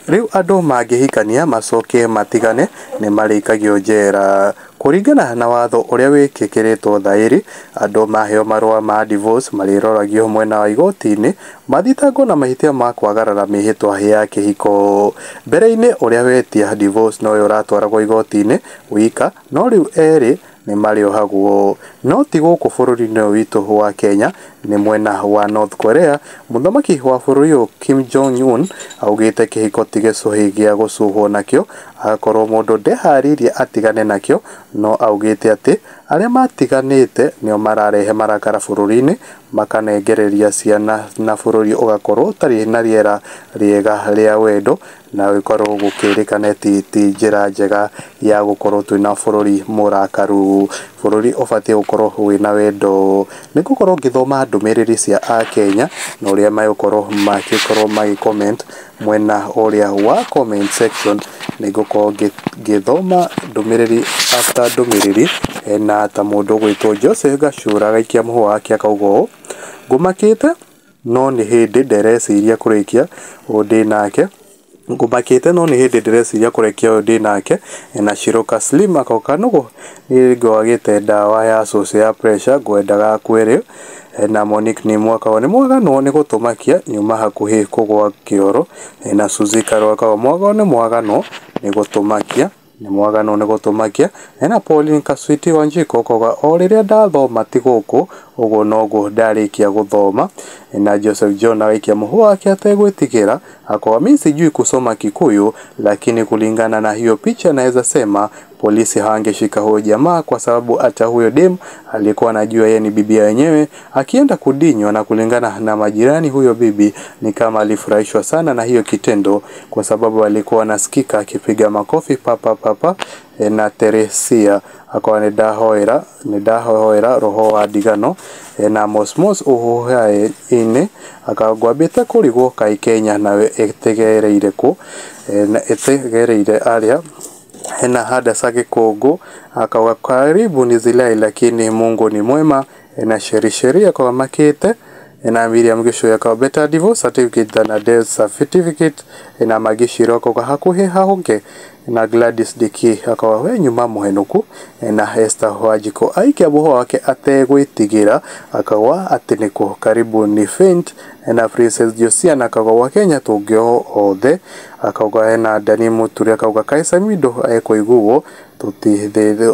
Rĩu andũ mangĩhikania macoke matigane nĩmarĩikagio njera. Kũringana na watho ũrĩa wĩtĩkĩrĩtwo thaĩri, andũ maheo marũa ma divorce marĩroragio mwena wa igoti-inĩ mathitangwo na mahĩtia ma kwagarara mĩhĩtwa ya kĩhiko. Mbere-inĩ ũrĩa wetia divorce nowe ũratwaragwo igoti-inĩ wika no rĩu erĩ nĩmarĩohagwo. No ti gũkũ bũrũri-inĩ ũyũ witũ wa Kenya, nĩ mwena wa North Korea. Mũthamaki wa bũrũri ũyũ Kim Jong-un augĩte kĩhiko ti gĩcũhĩ gĩa gũcuhwo nakĩo, akorwo mũndũ ndeharĩirie atigane nakĩo, no augĩte atĩ arĩa matiganĩte nĩo mararehe marakara bũrũri-inĩ, makanengereria ciana na bũrũri ũgakorwo ũtarĩ na rĩera rĩega rĩa wendo, na gũkorwo gũkĩrĩkana ti njĩra njega ya gũkorwo twĩna bũrũri mũrakaru. Bũrũri ũbatiĩ gũkorwo wĩna wendo. Nĩ ngũkorwo ngĩthoma ndũmĩrĩri cia akenya na ũrĩa megũkorwo magĩkorwo magĩ comment mwena ũrĩa wa comment section. Nĩ ngũkorwo ngĩthoma ndũmĩrĩri after ndũmĩrĩri, na ta mũndũ ũgwĩtwo Joseph Gachura agaikia mũhũa wake akauga ũũ: ngũmakĩte no nĩ hĩndĩ ndĩreciria kũrĩkia ũyũ ndĩ nake, ngũmakĩte no nĩ hĩndĩ ndĩreciria kũrekia ũyũ ndĩ nake. Na Shiroka Slim akauga nũgũ nĩ ngwagĩte ndawa ya cũcũ ya pressure ngwendaga akue rĩu. Na Monique Nimo akauga nĩ mwaganwo nĩ gũtũmakia nyuma hakuhĩ kũgwa kĩoro. Na Suzy Karua akauga mwaganwo nĩ mwaganwo nĩ gũtũmakia, nĩ mwaganwo nĩ gũtũmakia. Na Pauline Kaswiti Wanjikũ akauga o rĩrĩa ndathoma ti gũkũ ũguo noguo ndarĩkia gũthoma. Na Joseph John agaikia mũhũa wake ategwĩtigĩra akauga mimi sijui kusoma Kikuyu lakini kulingana na hiyo picha naweza sema polisi hawangeshika huyo jamaa kwa sababu hata huyo dem alikuwa anajua yeye ni bibia wenyewe akienda kudinywa, na kulingana na majirani huyo bibi ni kama alifurahishwa sana na hiyo kitendo kwa sababu alikuwa anasikika akipiga makofi papa papa. Na Teresia akawa nĩ ndahoera roho wa ndigano. Na Mosmos ũhũhae-inĩ akagwambĩte kũrigwo kaĩ Kenya nayo ĩtegereire kũ, ĩtegereire arĩa. Na Hadasa Gĩkũngũ akauga karibu ni zilai lakini Mungu ni mwema. Na Sheri Sheri akauga makĩte. Na Miriam Gĩcũi akauga better divorce certificate than a death certificate. Na Magiciro akauga hakuhĩ hahũke. Na Gladys Diki akauga we nyuma mũhenũku. Na Esther Wanjikũ aikia mũhũa wake ategwĩtigĩra akauga atĩ nĩkũ karibu ni faint. Na Princess Josiana akauga Wakenya tũngĩohwo othe. Akauga na Dani Muturi akauga kaĩ Samido ekũiguo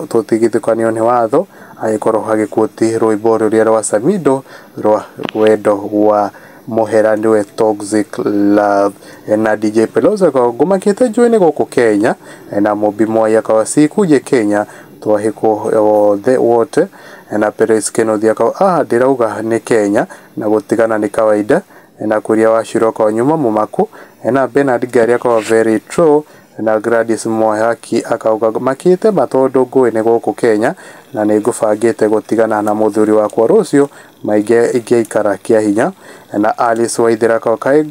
tũtigithũkanio nĩ watho, agĩkorwo agĩquote rwĩmbo rũrĩa rwa Samido rwa wendo wa mũhera nĩwe Toxic Love. Na DJ Pelosi akauga ngũmakĩte njũĩ gũkũ Kenya. Na Mũmbi Mwai akauga sikuje Kenya twahĩkwo othe wote. Na Peres Kenothi akauga ah ndĩrauga nĩ Kenya na gũtigana nĩ kawaida. Na Kuria wa Shiro akauga nyuma mũmaku. Na Bernard Ngari akauga very true. Na Gladys Mwahaki akauga makĩte ma tondũ ngũĩ nĩ gũkũ Kenya na nĩ ngũbangĩte gũtigana na mũthuri wakwa rũciũ maingĩ ingĩikara kĩa hinya. Na Alice Waithera akauga kaĩ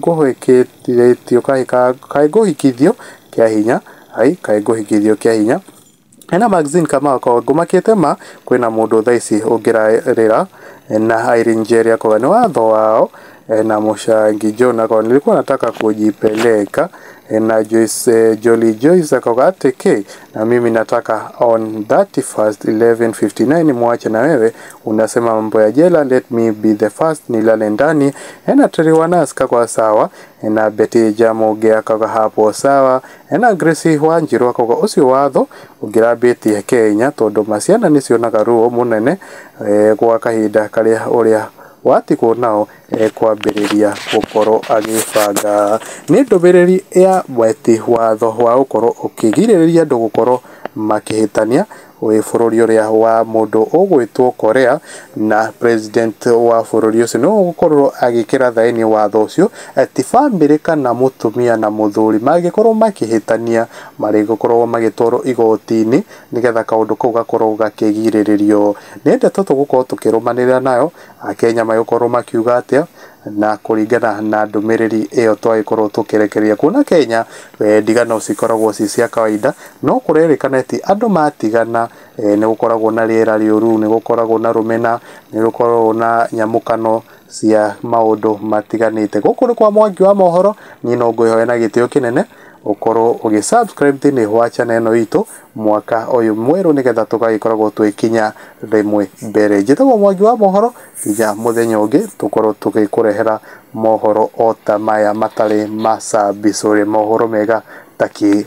ngũhikithio kaĩ ngũhikithio kĩa hinya, ai kaĩ ngũhikithio kĩa hinya. Hena Maxine Kamau akauga ngũmakĩte ma kwĩna mũndũ thaa ici ũngĩrarĩra. Na Irene Njeri akauga nĩ watho wao. Na Mũchangi John akauga nilikuwa nataka kujipeleka. Na Joyce Jolly Joyce akauga ati k na mimi nataka on 31st 11:59 mwache na wewe unasema mambo ya jela, let me be the first nilale ndani. Na Terry kwa sawa. Na Betty Jamoge akauga hapo sawa. Na Grace Wanjiru akauga ũcio watho ũngĩrambĩtie Kenya tondũ maciana nĩcionaga ruo mũnene gwa kahinda karĩa ũrĩa watigwo nao ekwambĩrĩria gũkorwo agĩbanga. Nĩ ndũmĩrĩri ya mweti watho wa gũkorwo ũkĩgirĩrĩria andũ gũkorwo makĩhĩtania wĩ bũrũri ũrĩa wa mũndũ ũgwĩtwo Korea, na president wa bũrũri ũcio nĩwe ũgũkorwo agĩkĩra thaĩni watho ũcio atĩ bamĩrĩ kana mũtumia na mũthuri mangĩkorwo makĩhĩtania marĩgũkorwo magĩtwarwo igoti-inĩ nĩgetha kaũndũ kau gakorwo gakĩgirĩrĩrio. Nĩ ndeto tũgũkorwo tũkĩrũmanĩrĩra nayo, akenya magĩkorwo makiuga atĩa. Na kũringana na ndũmĩrĩri ĩyo twagĩkorwo tũkĩrekereria kuona Kenya, ndigano cikoragwo ci cia kawaida, no kũrerĩkana atĩ andũ matigana nĩ gũkoragwo na rĩera rĩũru, nĩ gũkoragwo na rũmena, nĩ gũkoragwo na nyamũkano cia maũndũ matiganĩte. Gũkũ nĩ kwa Mwangi wa Mohoro, niĩ no ngwĩhoya na gĩtĩo kĩnene ũkorwo ũgĩ subscribe thĩinĩ wa channel ĩno itũ mwaka ũyũ mwerũ, nĩgetha tũgagĩkoragwo twĩkinya rĩmwe mbere. Njĩtagwo Mwangi wa Mohoro, nginya mũthenya ũngĩ tũkorwo tũgĩkũrehera mohoro o ta maya matarĩ macabicũre, mohoro mega ta kĩ.